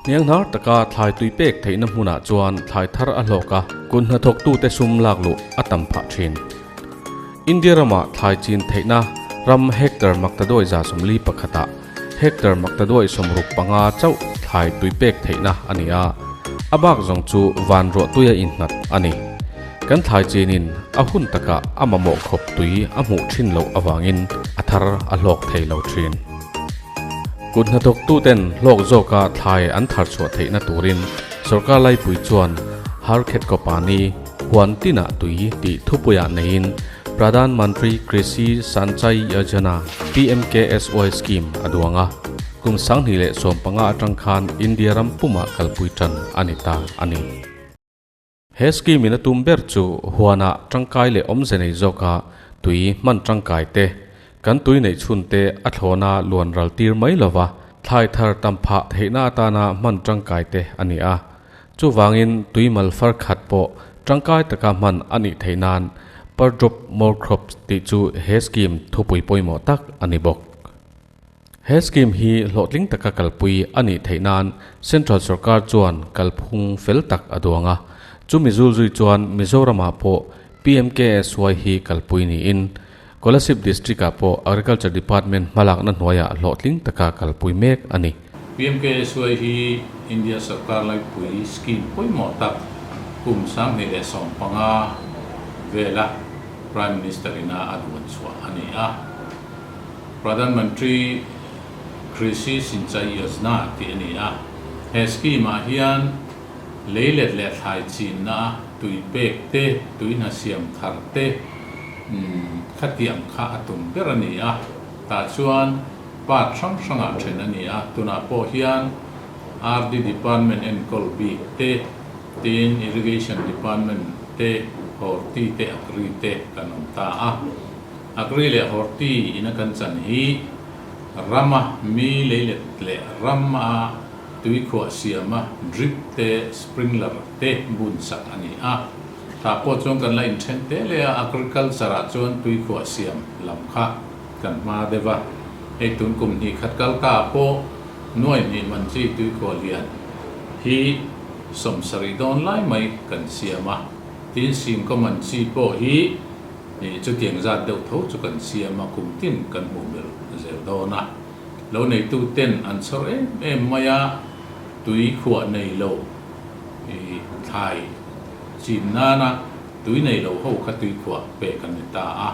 Hnianghnar taka thlai tui pek theihna hmunah chuan thlai thar a hlawk a, kut hnathawktute sum lak luh a tam phah thin. India rama thlai chin theihna ram hectare maktaduai 41 ah hectare maktaduai 65 chauh thlai tui pek theihna a ni a, a bak zawng chu van ruah tuia innghat a ni. Kan thlai chinin a hun takah a mamawh khawp tui a hmuh thin loh avangin a thar a hlawk thei lo thin. Kut hnathawktuten hlawk zawka thlai an thar chhuah theihna turin sorkar laipui chuan Har Khet Ko Pani, Huan tinah tui tih thupuiah neiin Pradhan Mantri Krishi Sanchay Yojana, PMKSY, scheme a duang a, kum 2015 atang khan India ram pumah kalpui tan a ni ta a ni. He scheme in a tum ber chu huanah tangkai leh awmze nei zawka tui hman tangkai te, kan tui neih chhun te a thlawna luan ral tir mai lova thlai thar tam phah theihna atana hman tangkai te a ni a. Chuvangin tui mal far khat pawh tangkai taka hman a nih theih nan Per Drop More Crops tih chu he scheme thupui pawimawh tak a ni bawk. He scheme hi hlawhtling taka kalpui a nih theih nan Central sorkar chuan kalphung fel tak a duang a, chumi zulzui chuan Mizoramah pawh PMKSY hi kalpui niin Kolasib District-ah pawh Agriculture Department hmalakna hnuaiah hlawhtling taka kalpui mek a ni. PMKSY hi India sorkar laipui scheme pawimawh tak kum 2015 vela Prime Minister ina a duan chhuah a ni a. Pradhan Mantri Krishi Sinchai Yojana tih a ni a. He scheme-ah hian leilet leh thlai chinna a tui pek te, tui hna siam thar te khatiang kha a tum ber a ni a. Tah chuan part hrang hrangah then a ni a. Tunah pawh hian RD Department enkawl bik te, tin Irrigation Department te, Horti te, Agri te kan awm ta a. Agri leh Horti ina kan chan hi rama mi leilet leh rama tuikhuah siama drip te sprinkler te bun sak a ni a. Tah pawh chuan kan la inthen teh leh a, agriculture ah chuan tuikhuah siam lam kha kan hma deuh a. Hei tun kum hnih khat kal ta ah pawh nuai hnih man chi tuikhuah lian hi 70 dawn lai mai kan siam a. Tin singkaw man chi pawh hi chutiang zat deuh tho chu kan siam a, kum tin kan hmuh belh zel dawn a. Lo neitu ten an chhawr em em mai a, tui khuah nei lo i thlai chin nana tui nei lo ho kha tui khuah pek an ni ta a.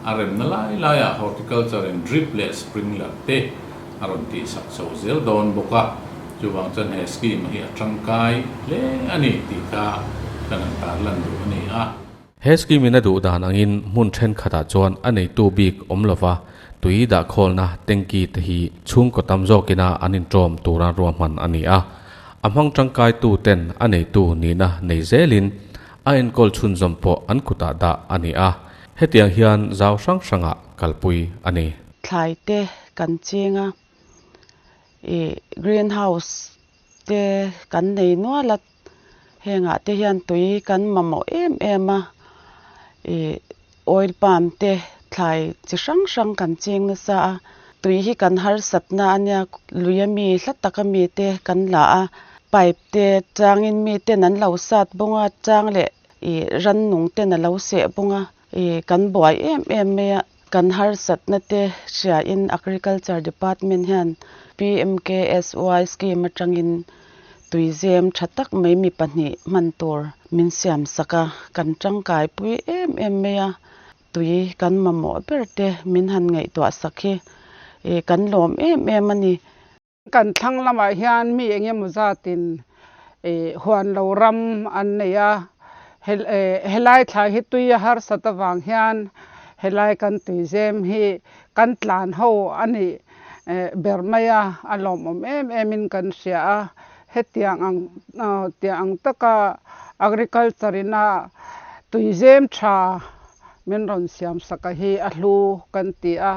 A remna lai laiah horticulture in drip leh sprinkler te a rawn tihsak chho zel dawn bawk a, chuvang chuan he scheme hi a tangkai hle a ni tih kha kan han tarlan duh a ni a. He scheme in a duh dan angin hmun thenkhatah chuan a neitu bik awm lova tui dahkhawlna tanky te hi chhungkaw tam zawkina an inṭawm tura ruahman a ni a. A hmang tangkaitu ten a neitu nihna nei zelin a enkawl chhunzawm pawh an kutah dah a ni a. Hetiang hian zau hrang hrangah kalpui a ni. Thlai te kan ching a, ih greenhouse te kan nei nual a. Hengah te hian tui kan mamawh em em a, ih oil palm te thlai chi hrang hrang kan ching nasa a, tui hi kan harsatna a nia lui a mi hla taka mi te kan la a, pipe te changin mi ten an lo sat bawng a, chang leh ih rannung ten a lo seh bawng a, ih kan buai em em mai a, kan harsatna te hriain Agriculture Department hian PMKSY scheme atangin Tuizem tha tak mai mi pahnih hman tur min siam sak a, kan tangkai pui em em mai a, tui kan mamawh ber te min han ngaihtuah sak hi ih kan lawm em em a ni. Kan thlang lamah hian mi eng emaw zatin ih huan lo ram an nei a, helai thlai hi tui a harsat avang hian helai kan tuizem hi kan tlan ho a nih ber mai a, a lawmawm em em in kan hria a, hetiang ang tiang ang taka agriculture ina tuizem tha min rawn siam sak a hi a hlu kan ti a,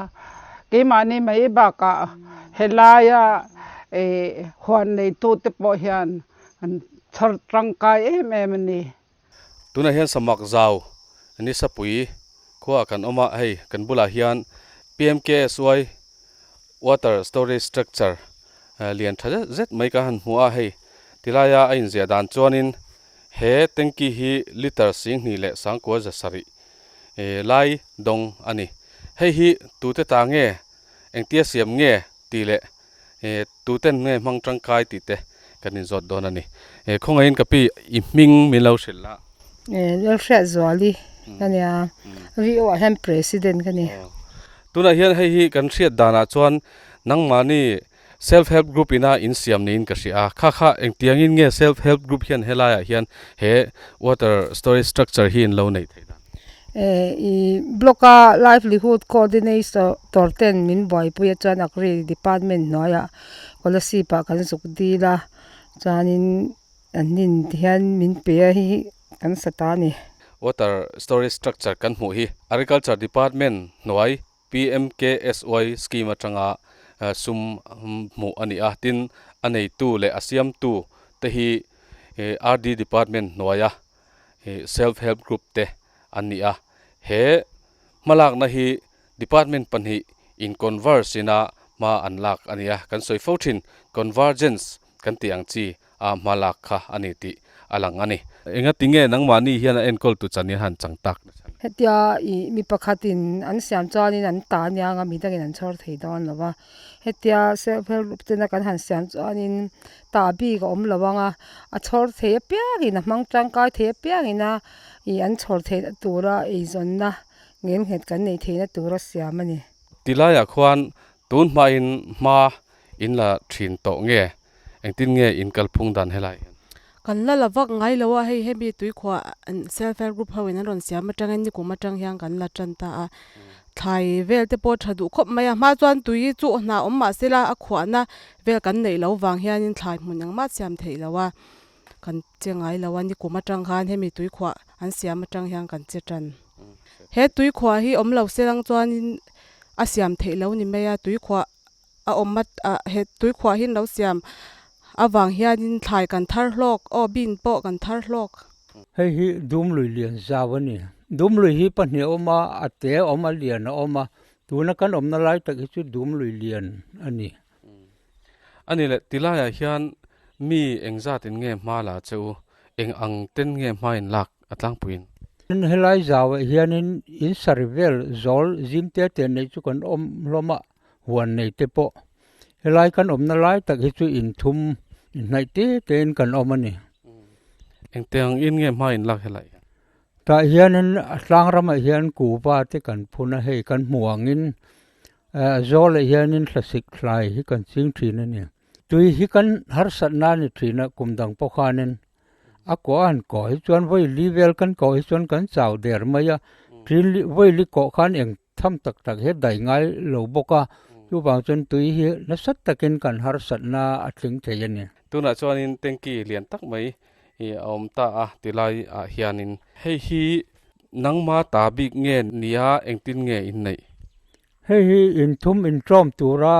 keimahni mai bakah helaia huan neitute pawh hian an chhawr tangkai em em a ni. Tunah hian samak zau Nisapui khuaah kan awm a, hei kan bulah hian PMKSY Water Storage Structure Lian tha zet zet mai ka han hmu a hei tilaia a inziah dan chuanin he tanky hi litre singhnih leh sangkua za sarih lai dawng a ni. Hei hi tute ta nge engtia siam nge tih leh tuten nge hmang tangkai tih te kan inzawt dawn a ni. Khawngaihin ka pi i hming min lo hrilh la. Lalhriatzuali ka nia, VO ah hian President ka ni. Tunah hian hei hi kan hriat danah chuan nangmahni Self Help Group ina in siam niin ka hria a, kha kha engtiangin nge Self Help Group hian helaiah hian he water storage structure hi in lo neih theih dan? I block a Livelihood Coordinator ten min buaipui a chuan Agri Department hnuaiah Kolasib ah kan zuk dil a, chuanin an nin ti hian min pe a hei hi kan sa ta a ni. Water storage structure kan hmuh hi Agriculture Department hnuai PMKSY scheme atanga sum hmuh a ni a, tin a neitu leh a siamtu te hi RD department hnuaia self help group te an ni a, he hmalakna hi department pahnih in converge ina hma an lak a ni a, kan sawi fo thin convergence kan tih ang chi a hma lak kha a ni tih a lang a ni. Engatinge nangmahni hian a enkawltu chan in han chang tak na chhan? Hetia ih mi pakhatin an siam chuanin an ta aniang a, midangin an chhawr thei dawn lo va. Hetia self help group tena kan han siam chuanin ta bik a awm lo ang a, a chhawr thei apiangin a hmang tangkai thei apiangin a ih an chhawr theihna tura eizawnna ngelnghet kan neih theihna tura siam a ni. Tilaiah khuan tun hmain hma in la thin tawh nge? Engtin nge in kalphung dan helai hian? Kan la la vak ngai lo a, hei hemi tuikhuah self help group ho in an rawn siam atangin nikum atang hian kan la tan ta a, thlai vel te pawh tha duh khawp mai a, hma chuan tui chu hna awm mah sela a khuahna vel kan neih loh vang hianin thlai hmun engmah siam theih lo a, kan che ngai lo a, nikum atang khan hemi tuikhuah an siam atang hian kan che tan. He tuikhuah hi awm lo selang chuanin a siam theih lo ni mai a, tuikhuah a awm a ah he tuikhuah hi an lo siam avang hianin thlai kan thar hlawk aw bean pawh kan thar hlawk. Hei hi Dumlui lian zau a ni. Dumlui hi pahnih a awm a, a te a awm a, lian a awm a. Tuna kan awmna lai tak hi chu Dumlui lian a ni. A ni leh tilaiah hian mi engzatin nge hma la che u, eng ang ten nge hma in lak a tlangpuiin? Helai zauah hianin in sari vel zawl zim te te neih chu kan awm hlawm a. huan nei te pawh helai kan awmna lai tak hi chu inthum inhnaih te te in kan awm a ni. Engte ang in nge hma in lak helai hian? Tah hianin a tlang ramah hian kuva te kan phun a, hei kan hmu angin zawlah hianin thlasik thlai hi kan ching thin a ni. Tui hi kan harsatna a ni thin a, kum dang pawh khanin a kawh a han kawh hi chuan vawi li vel kan kawh hi chuan kan chau der mai a, vawi li kawh khan eng Tham tak tak hi a dai ngai lo bawk a, chuvang chuan tui hi nasat takin kan harsatna a tling thei a ni. Tunah chuanin tanky lian tak mai hi a awm ta a tilai ah hianin. Hei hi nangma ta bik nge nia engtin nge in neih? Hei hi inthum inṭawm tura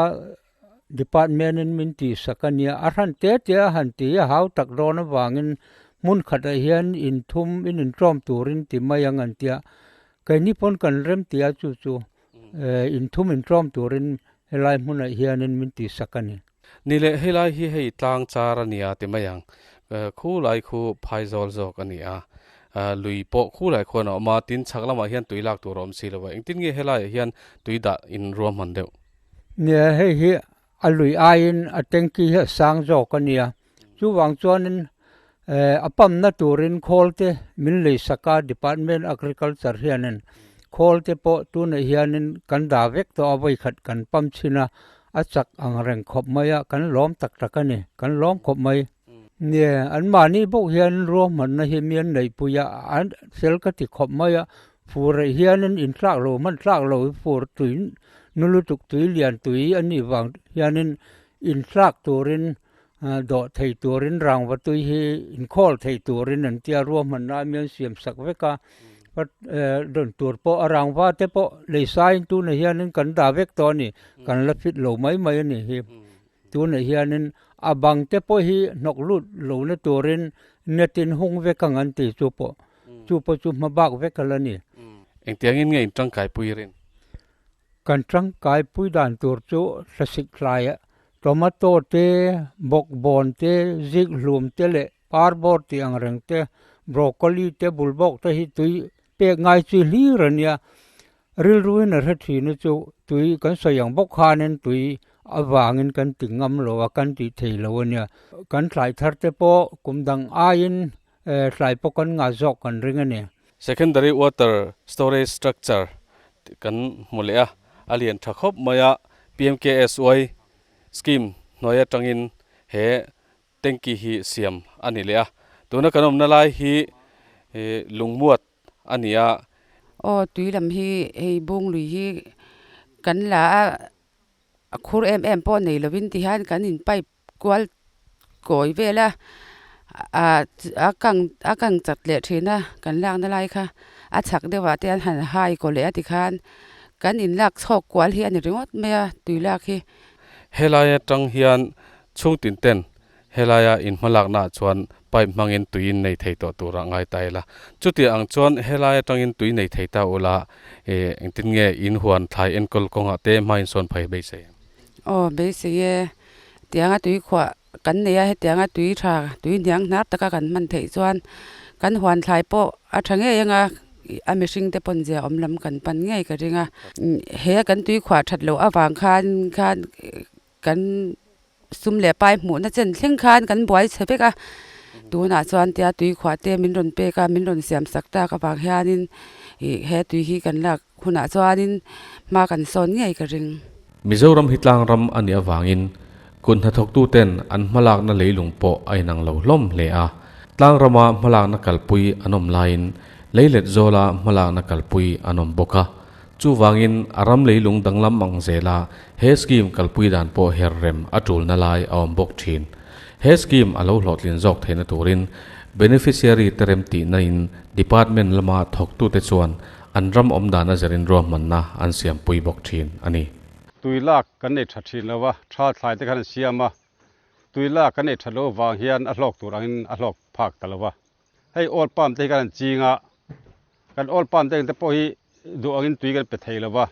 department in min tihsak a nia, a hran te te a han ti a hau tak dawn avangin hmun khatah hian inthum in inṭawm turin ti mai ang an tia, Keini pawn kan rem tih a chu chu inthum inṭawm turin helai hmunah hianin min tihsak a ni. Ni leh helai hi hei tlang char a nia ti mai ang. Khu lai khu phaizawl zawk a ni a, lui pawh khu lai khuan a awm a, tin chhak lamah hian tui lak tur a awm si lo a, engtin nge helaiah hian tui dah in ruahman deuh? Nia hei hi a lui aiin a tanky hi a sang zawk a nia, chuvang chuanin a pump-na turin khawl te min lei sak a, department agriculture hianin khawl te pawh tunah hianin kan dah vek tawh a, vawikhat kan pump chhin a, a chak ang reng khawp mai a, kan lawm tak tak a ni, kan lawm khawp mai. Nia, anmahni bawk hian ruahmanna hi mi an neihpui a, an fel ka ti khawp mai a, fur ah hianin intlak lo hman tlak lo hi fur tui nu lutuk tui lian tui a nih vang hianin intlak turin dawh thei turin rangva tui hi inkhawl thei turin an tia ruahmanna a mi an siam sak vek a, dawn tur pawh a rangva te pawh lei saiin tunah hianin kan dah vek tawh a ni, kan la fit lo mai mai a nih hi. Tunah hianin a bang te pawh hi hnawk lut lohna turin net in hung vek ang an ti chu pawh chu pawh chu hma bak vek a la ni. Engtiangin nge in tangkai pui rin? Kan tangkai pui dan tur chu hlasik hlai Tomato te, bawkbawn te, zikhlum te leh parbawr tih ang reng te, broccoli te, bulbawk te hi tui pek ngai chi hlir a nia. Rilruin a hre thin a chu tui kan sawi ang bawk khanin tui avangin kan ti ngam lo a, kan tih thei lo a nia. Kan thlai thar te pawh kum dang aiin thlai pawh kan ngah zawk kan ring a ni. Secondary water storage structure kan hmu leh a, a lian tha khawp mai a, PMKSY scheme hnuai atangin he tanky hi siam a ni leh a, tuna kan awmna lai hi lungmuat a ni a. Aw tui lam hi hei bunglui hi kan la a, a khur em em pawh nei lovin ti hian kan in pipe kual kawi vel a, ah a kang a kang chat leh thin a kan lakna lai kha a chhak deuh ah te an han hai kaw leh a tikhan kan in lak chhawk kual hi a ni ringawt mai a tui lak hi. Helai atang hian chhungtin ten Helaia in hmalaknaah chuan pipe hmangin tui in nei thei tawh turah ngai ta ila. Chutiang ang chuan helai atangin tui nei thei ta ula, engtin nge in huan thlai enkawl kawngah te hma in sawn phei beisei ang? Aw, beisei e. Tianga tui khuah kan nei a, hetianga tui tha, tui hniang hnar taka kan hman theih chuan kan huan thlai pawh a tha ngei anga a mihring te pawn zia awm lam kan pan ngei ka ring a. He kan tui khuah that loh avang khan khan Kan sum leh pai hmuhna chen thleng khan kan buai chhe vek a, tunah chuan tia tui khuah te min rawn pek a, min rawn siam sak tak avang hianin ih he tui hi kan lak hunah chuanin hma kan sawn ngei ka ring. Mizoram hi tlang ram a nih avangin kut hnathawktuten an hmalakna leilung pawh a inang lo hlawm hle a, tlang rama hmalakna kalpui an awm laiin leilet zawla hmalakna kalpui an awm bawk a. Chuvangin a ram leilung danglam ang zela he scheme kalpui dan pawh her rem a tulna lai a awm bawk thin. He scheme a lo hlawhtlin zawk theihna turin beneficiary te rem tihna in department lama thawktute chuan an ram awm dan a zirin ruahmanna an siampui bawk thin a ni. Tui lak kan nei tha thin lo a, tha thlai te khan an siam a, tui lak kan nei that loh avang hian a hlawk tur angin a hlawk phak ta lo va. Hei oil palm te hi kan han ching a, kan oil palm te te pawh hi duh angin tui kan pe thei lo va,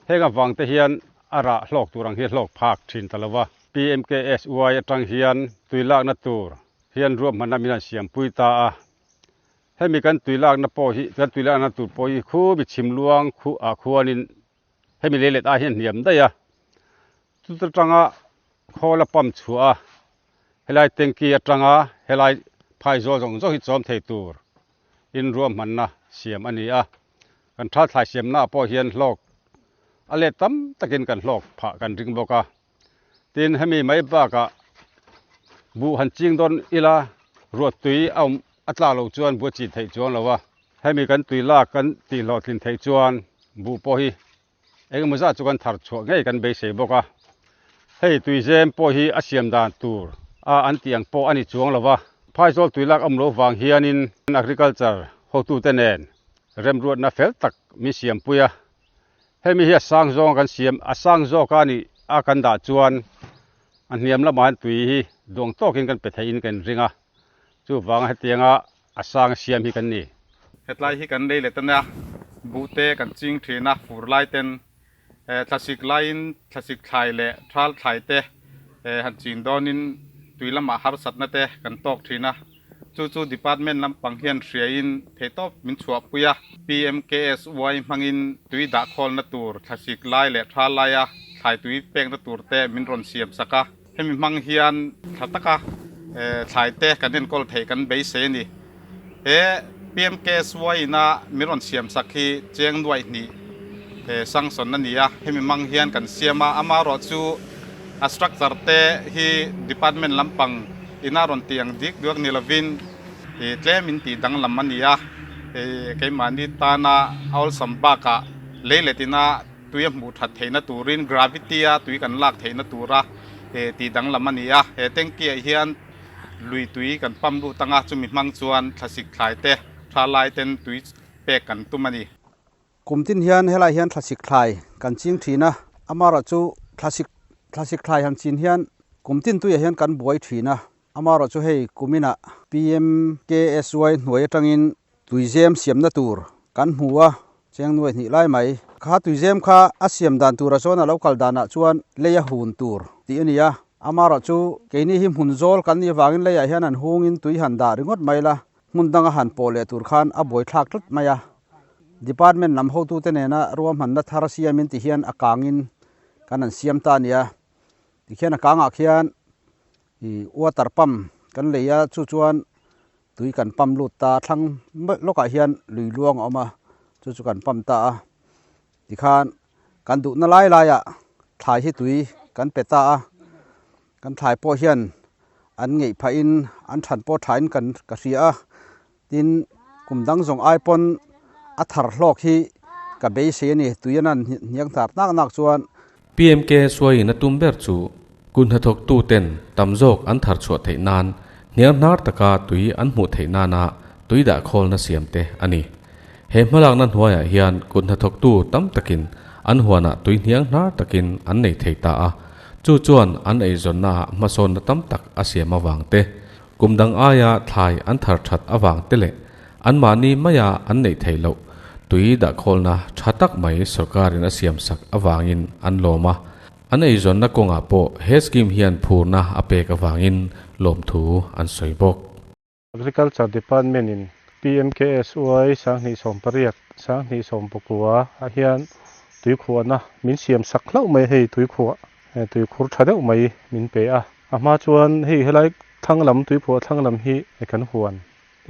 heng avang te hian a rah hlawk tur ang hi a hlawk phak thin ta lo va. PMKSY atang hian tui lakna tur hian ruahmanna min han siampui ta a, hemi kan tui lakna pawh hi kan tui lakna tur pawh hi khumi chhim luang khu ah khuanin hemi lei let ai hian hniam daih a, chuta tanga khawl a pump chhuah a, Helai tanky atanga helai phaizawl zawng zawng hi chawm thei tur in ruahmanna siam a ni a, kan tha thlai siamna ah pawh hian hlawk a let tam takin kan hlawk phah kan ring bawk a. Tin, hemi mai bakah buh han ching dawn ila ruah tui a awm a tlak loh chuan buh a chin theih chuang lo a, hemi kan tui lak kan tih hlawhtlin theih chuan buh pawh hi Engemaw zat chu kan thar chhuah ngei kan beisei bawk a, hei tuizem pawh hi a siam dan tur a an tih ang pawh a ni chuang lo va, Phaizawl tuilak awm lo vang hianin Agriculture hotute nen remruatna fel tak min siampui a, hemi hi a sang zawng kan siam a sang zawk a nih a kan dah chuan a hniam lamah hian tui hi duang tawkin kan pe theihin kan ring a, chuvanga hetianga A sang siam hi kan ni. Hetlai hi kan lei let a nia, buh te kan ching thin a, fur lai ten thlasik laiin thlasik thlai leh thal thlai te han chin dawnin tui lamah harsatna te kan tawk thin a, chu chu department lampang hian hriain theihtawp min chhuahpui a, PMKSY hmangin tui dahkhawlna tur thlasik lai leh thal laia thlai tui pekna tur te min rawn siam sak a. Hemi hmang hian tha taka thlai te kan enkawl theih kan beisei a ni. He PMKSY ina min rawn siam sak hi cheng nuaih hnih sanction a ni a, hemi hmang hian kan siam a, amaherawhchu a structure te hi department lampang ina rawn tih ang dik duak ni lovin tlem in tih danglam a ni a, keimahni tana awlsam bakah lei let ina tui a hmuh that theihna turin gravity a tui kan lak theihna tura tih danglam a ni a, he tanky ah hian lui tui kan pump lut anga chumi hmang chuan thlasik thlai te tha lai ten tui pek kan tum a ni. Kum tin hian helai hian thlasik thlai kan ching thin a, amaherawhchu thlasik thlasik thlai han chin hian kum tin tuiah hian kan buai thin a, Amaherawhchu hei kuminah PMKSY hnuai atangin tuizem siamna tur kan hmu a, cheng nuai hnih lai mai. Kha tuizem kha a siam dan turah chuan a lo kal danah chuan lei a hun tur tih a ni a, amaherawhchu keini hi hmun zawl kan nih avangin leiah hian an hungin tui han dah ringawt mai la, hmun danga han pawh leh tur khan a buaithlak tlat mai a. Department lam hotute nena ruahmanna thar siamin ti hian a kangin kan han siam ta a ni a, tikhian a kangah khian ih water pump kan lei a, chu chuan tui kan pump lut ta a, thlang lawkah hian lui luang a awm a, chu chu kan pump ta a, tikhan kan duhna lai laiah thlai hi tui kan pe ta a, kan thlai pawh hian an ngeih phahin an than pawh thain kan ka hria a, tin kum dang zawng ai pawn a thar hlawk hi ka beisei a ni, tui an han hniang thar nak nak chuan. PMK suaiin a tum ber chu kut hnathawktu ten tam zawk an thar chhuah theih nan hniang hnar taka tui an hmuh theih nana tui dah khawlna siam te a ni. He hmalakna hnuaiah hian kut hnathawktu tam takin an huanah tui hniang hnar takin an nei thei ta a, chu chuan an eizawnnaah hmasawnna tam tak a siam avang te, kum dang aia thlai an thar that avang te leh anmahni maia an neih theih loh tui dahkhawlna tha tak mai sorkarin a siamsak avangin an lawm a, an eizawnna kawngah pawh he scheme hian phurna a pek avangin lawmthu an sawi bawk. Agriculture Department in PMKSY 2018, 2019 ah hian tuikhuahna min siam sak hlauh mai a, hei tuikhuah tuikhur tha deuh mai min pe a. A hma chuan hei helai thlang lam tuikhuah thlang lam hi kan huan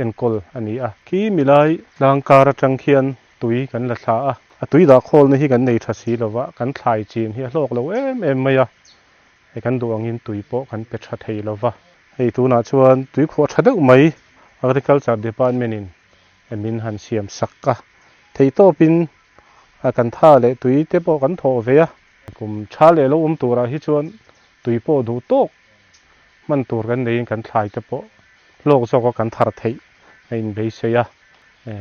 enkawl a ni a. Khi milai tlang kar atang khian tui kan la thla a, a tui dah khawlna hi kan nei tha si lova, kan thlai chin hi a hlawk lo em em mai a. Hei kan duh angin tui pawh kan pe tha thei lo va, hei tunah chuan tui khuah tha deuh mai Agriculture Department in min han siam sak a, theihtawpin kan tha leh tui te pawh kan thawh ve a, kum tha leh lo awm turah hi chuan tui pawh duh tawk hman tur kan neiin kan thlai te pawh hlawk zawka kan thar theih a inbeisei a,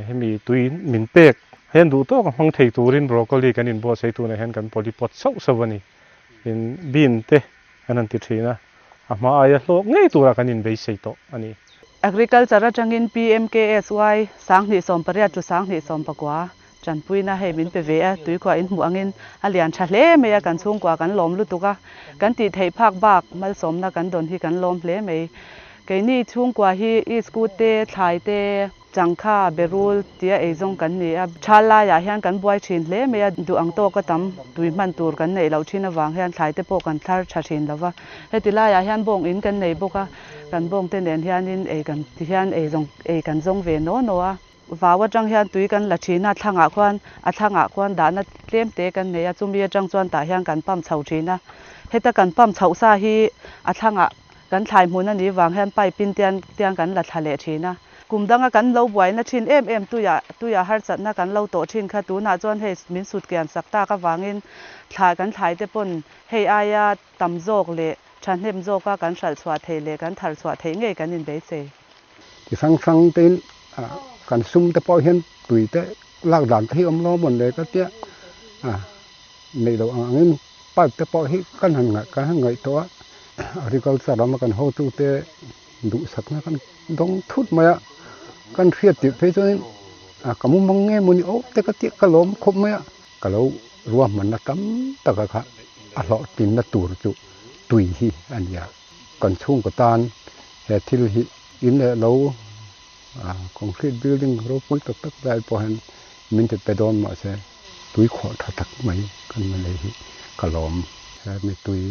hemi tui min pek hian duh tawk a hmang thei turin broccoli kan inbuatsaih tunah hian kan polypot sauh sauh a ni. In bean te an han ti thin a, a hma aia hlawk ngei tura kan inbeisei tawh a ni. Agriculture atangin PMKSY 2018 to 2019 tanpuina hei min pe ve a, tuikhuah in hmuh angin a lian tha hle mai a, kan chhungkua kan lawm lutuk a, kan tih theih phak bak malsawmna kan dawn hi kan lawm hle mai. Keini chhungkua hi iskut te, thlai te, Changkha, berul tia eizawng kan ni a, thal laiah hian kan buai thin hle mai a, duh ang tawka tam tui hman tur kan neih loh thin avang hian thlai te pawh kan thlar tha thin lo va. Heti laiah hian bawng in kan nei bawk a, kan bawng te nen hianin ei kan ti hian eizawng ei kan zawng ve naw naw a. Vau atang hian tui kan la thin a, thlangah khuan a thlangah khuan dahna tlem te kan nei a, chumi atang chuan tah hian kan pump chho thin a. Heta kan pump chhoh sa hi a thlangah kan thlai hmun a nih vang hian pipe in tian tiang kan la thla leh thin a. Kum danga kan lo buaina thin em em tuiah tuiah harsatna kan lo tawh thin kha tunah chuan hei min sut kian sak tak avangin thla kan thlai te pawn hei aia tam zawk leh thahnem zawka kan hralh chhuah theih leh kan thar chhuah theih ngei kan inbeisei. Ti hrang hrang tein kan sum te pawh hian tui te lak dan te hi awm lo mawn le ka tia neih loh ang angin pipe te pawh hi kan han ngaih kan han ngaihtuah a agriculture lama kan hotute duhsakna kan dawng thut mai a kan hriat tirh phei chuanin ka mu mang nge mawni awm te ka tih ka lawm khawp mai a ka lo ruahmanna tam taka kha a hlawhtlinna tur chu tui hi a ni a kan chhungkaw tan he thil hi in leh lo concrete building ropui tak tak lai pawh hian min ti pe dawn mahse tui khawh tha tak mai kan la nei hi ka lawm hemi tui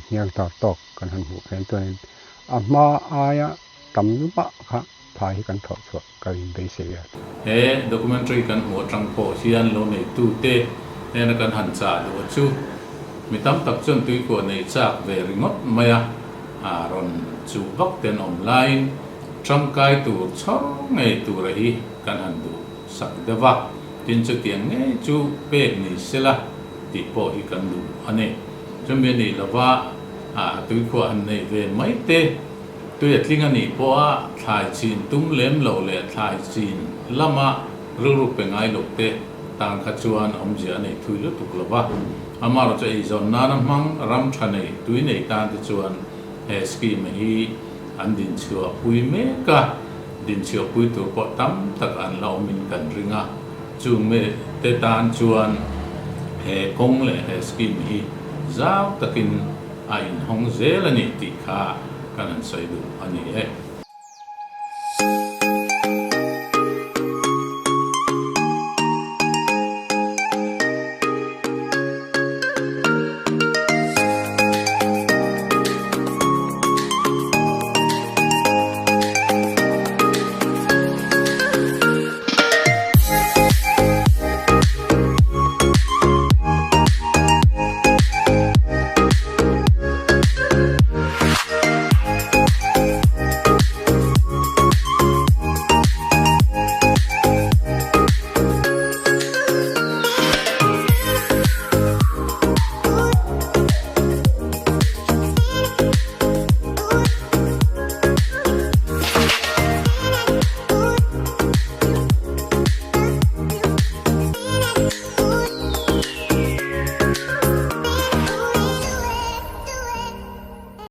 hniang tar tawk kan han hmuh hian chuanin a hma aia tam mah kha phai hi kan thawh chhuah ka inbeisei a. He documentary kan hmuh atang pawh hian lo neitute hnena kan han chah duh a chu mi tam tak chuan tuikuah neih chak ve ringawt mai a, a rawn chuh vak ten awm laiin tangkai tur chhawr ngei tura hi kan han duh sak deuh a, tin chutiang ngei chu pek ni sela tih pawh hi kan duh a ni. Chumi a nih lova tuikhuah han neih ve mai te, tui a tling a nih pawha thlai chin tum lem lo leh thlai chin lama rilru pe ngai lo te tan kha chuan awmzia a nei thui lutuk lo va. Amaherawhchu eizawn nana hmang ram tha nei tui nei tan te chuan he scheme hi an dinchhuah pui mek a, dinchhuah pui tur pawh tam tak an la awmin kan ring a, chung te tan chuan. He kawng leh he scheme hi zau takin a inhawng zel a ni tih kha kan han sawi duh a ni e.